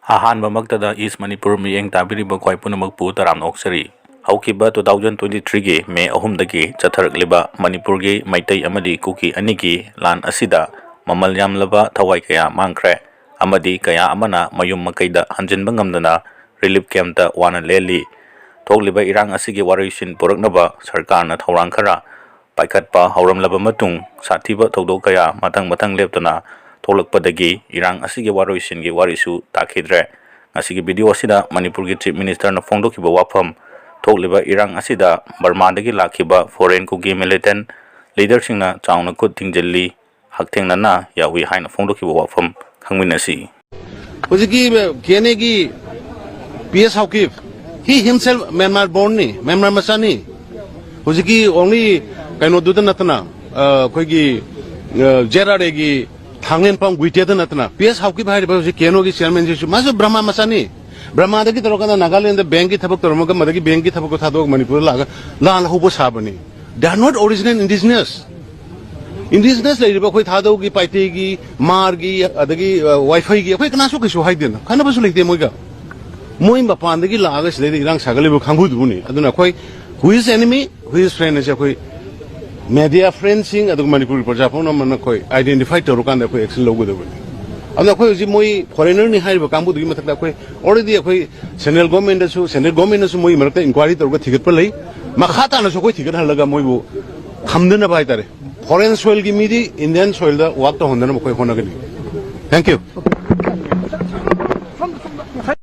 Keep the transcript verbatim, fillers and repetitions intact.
ꯑꯍꯥꯟꯕꯃꯛꯇꯗ ꯏꯁ ꯃꯅꯤꯄꯨꯔ ꯃꯤꯠꯌꯦꯡ ꯇꯥꯕꯤꯔꯤꯕ ꯈ꯭ꯋꯥꯏ ꯄꯨꯝꯅꯃꯛꯄꯨ ꯇꯔꯥꯝꯅ ꯑꯣꯛꯆꯔꯤ꯫ ꯍꯧꯈꯤꯕ two thousand twenty three ꯒꯤ May ꯑꯍꯨꯝꯗꯒꯤ ꯆꯠꯊꯔꯛꯂꯤꯕ ꯃꯅꯤꯄꯨꯔꯒꯤ ꯃꯩꯇꯩ ꯑꯃꯗꯤ ꯀꯨꯀꯤ ꯑꯅꯤꯒꯤ ꯂꯥꯟ ꯑꯁꯤꯗ ꯃꯃꯜ ꯌꯥꯝꯂꯕ ꯊꯋꯥꯏ ꯀꯌꯥ ꯃꯥꯡꯈ꯭ꯔꯦ ꯑꯃꯗꯤ ꯀꯌꯥ ꯑꯃꯅ ꯃꯌꯨꯝ ꯃꯀꯩꯗ ꯍꯟꯖꯤꯟꯕ ꯉꯝꯗꯅ relief camp ꯇ ꯋꯥꯅ ꯂꯦꯜꯂꯤ꯫ ꯊꯣꯛꯂꯤꯕ ꯏꯔꯥꯡ ꯑꯁꯤꯒꯤ ꯋꯥꯔꯣꯏꯁꯤꯟ ꯄꯨꯔꯛꯅꯕ ꯁꯔꯀꯥꯔꯅ ꯊꯧꯔꯥꯡ ꯈꯔ ꯄꯥꯏꯈꯠꯄ ꯍꯧꯔꯝꯂꯕ ꯃꯇꯨꯡ, ꯁꯥꯊꯤꯕ ꯊꯧꯗꯣꯛ ꯀꯌꯥ ꯃꯊꯪ ꯃꯊꯪ ꯂꯦꯞꯇꯅ ꯊꯣꯛꯂꯛꯄꯗꯒꯤ ꯏꯔꯥꯡ ꯑꯁꯤꯒꯤ ꯋꯥꯔꯣꯏꯁꯤꯟꯒꯤ ꯋꯥꯔꯤꯁꯨ ꯇꯥꯈꯤꯗ꯭ꯔꯦ꯫ ꯉꯁꯤꯒꯤ video ꯑꯁꯤꯗ ꯃꯅꯤꯄꯨꯔꯒꯤ Chief Minister ꯅ ꯐꯣꯡꯗꯣꯛꯈꯤꯕ ꯋꯥꯐꯝ, ꯊꯣꯛꯂꯤꯕ ꯏꯔꯥꯡ ꯑꯁꯤꯗ ꯕꯔꯃꯥꯗꯒꯤ ꯂꯥꯛꯈꯤꯕ foreign ꯀꯨꯀꯤ militant leader ꯁꯤꯡꯅ ꯆꯥꯎꯅ ꯈꯨꯠ ꯊꯤꯡꯖꯤꯜꯂꯤ, ꯍꯛꯊꯦꯡꯅꯅ ꯌꯥꯎꯏ ꯍꯥꯏꯅ ꯐꯣꯡꯗꯣꯛꯈꯤꯕ ꯋꯥꯐꯝ ꯈꯪꯃꯤꯟꯅꯁꯤ꯫ ꯍꯧꯖꯤꯛꯀꯤ ꯀꯦ ꯑꯦꯟ ꯑꯦꯒꯤ P S Haokip, he himself Myanmar born ꯅꯤ, ꯃ꯭ꯌꯥꯟꯃꯥꯔ ꯃꯆꯥꯅꯤ꯫ ꯍꯧꯖꯤꯛꯀꯤ only ꯀꯩꯅꯣꯗꯨꯗ ꯅꯠꯇꯅ, ꯑ, ꯑꯩꯈꯣꯏꯒꯤ, ꯑ, ꯖꯦ ꯑꯥꯔ ꯑꯥꯔ ꯑꯦꯒꯤ ꯊꯥꯡꯂꯦꯟꯄꯝ ꯒꯨꯏꯇꯦꯗ ꯅꯠꯇꯅ, ꯄꯤ ꯑꯦꯁ ꯍꯥꯎꯀꯤꯞ ꯍꯥꯏꯔꯤꯕ ꯍꯧꯖꯤꯛ ꯀꯦ ꯑꯦꯟ ꯑꯣꯒꯤ chairman ꯁꯤꯁꯨ, ꯃꯥꯁꯨ ꯕ꯭ꯔꯍꯃꯥ ꯃꯆꯥꯅꯤ꯫ ꯕ꯭ꯔꯍꯃꯥꯗꯒꯤ ꯇꯧꯔꯀꯥꯟꯗ ꯅꯥꯒꯥꯂꯦꯟꯗ ꯕꯦꯡꯒꯤ ꯊꯕꯛ ꯇꯧꯔꯝꯃꯒ, ꯃꯗꯒꯤ ꯕꯦꯡꯒꯤ ꯊꯕꯛꯇꯣ ꯊꯥꯗꯣꯛꯑꯒ ꯃꯅꯤꯄꯨꯔꯗ ꯂꯥꯛꯑꯒ ꯂꯥꯟ ꯍꯧꯕ ꯁꯥꯕꯅꯤ꯫ They are not original indigenous꯫ Indigenous ꯂꯩꯔꯤꯕ ꯑꯩꯈꯣꯏ ꯊꯥꯗꯧꯒꯤ, ꯄꯥꯏꯇꯦꯒꯤ, ꯃꯥꯔꯒꯤ, ꯑꯗꯒꯤ, ꯑ, ꯋꯥꯏꯐꯩꯒꯤ, ꯑꯩꯈꯣꯏ ꯀꯅꯥꯁꯨ ꯀꯩꯁꯨ ꯍꯥꯏꯗꯦꯅ, ꯈꯟꯅꯕꯁꯨ ꯂꯩꯇꯦ ꯃꯣꯏꯒ꯫ ꯃꯣꯏ ꯃꯄꯥꯟꯗꯒꯤ ꯂꯥꯛꯑꯒ ꯁꯤꯗꯩꯗ ꯏꯔꯥꯡ ꯁꯥꯒꯠꯂꯤꯕ ꯀꯥꯡꯕꯨꯗꯨꯕꯨꯅꯤ꯫ ꯑꯗꯨꯅ ꯑꯩꯈꯣꯏ, who is enemy, who is friend ꯍꯥꯏꯁꯦ ꯑꯩꯈꯣꯏ media friend ꯁꯤꯡ ꯑꯗꯨꯒ ꯃꯅꯤꯄꯨꯔꯒꯤ ꯄ꯭ꯔꯖꯥ ꯄꯨꯝꯅꯃꯛꯅ ꯑꯩꯈꯣꯏ identify ꯇꯧꯔꯀꯥꯟꯗ ꯑꯩꯈꯣꯏ action ꯂꯧꯒꯗꯕꯅꯤ꯫ ꯑꯗꯨꯅ ꯑꯩꯈꯣꯏ ꯍꯧꯖꯤꯛ ꯃꯣꯏ foreigner ꯅꯤ ꯍꯥꯏꯔꯤꯕ ꯀꯥꯡꯕꯨꯗꯨꯒꯤ ꯃꯊꯛꯇ ꯑꯩꯈꯣꯏ already ꯑꯩꯈꯣꯏ central government ꯇꯁꯨ, central government ꯅꯁꯨ ꯃꯣꯏꯒꯤ ꯃꯔꯛꯇ inquiry ꯇꯧꯔꯒ ꯊꯤꯒꯠꯄ ꯂꯩ꯫ ꯃꯈꯥ ꯇꯥꯅꯁꯨ ꯑꯩꯈꯣꯏ ꯊꯤꯒꯠꯍꯜꯂꯒ ꯃꯣꯏꯕꯨ ꯈꯝꯗꯅꯕ ꯍꯥꯏꯇꯥꯔꯦ꯫ Foreign soil ꯒꯤ ꯃꯤꯗꯤ Indian soil ꯗ work ꯇꯧꯍꯟꯗꯅꯕ ꯑꯩꯈꯣꯏ ꯍꯣꯠꯅꯒꯅꯤ꯫ Thank you꯫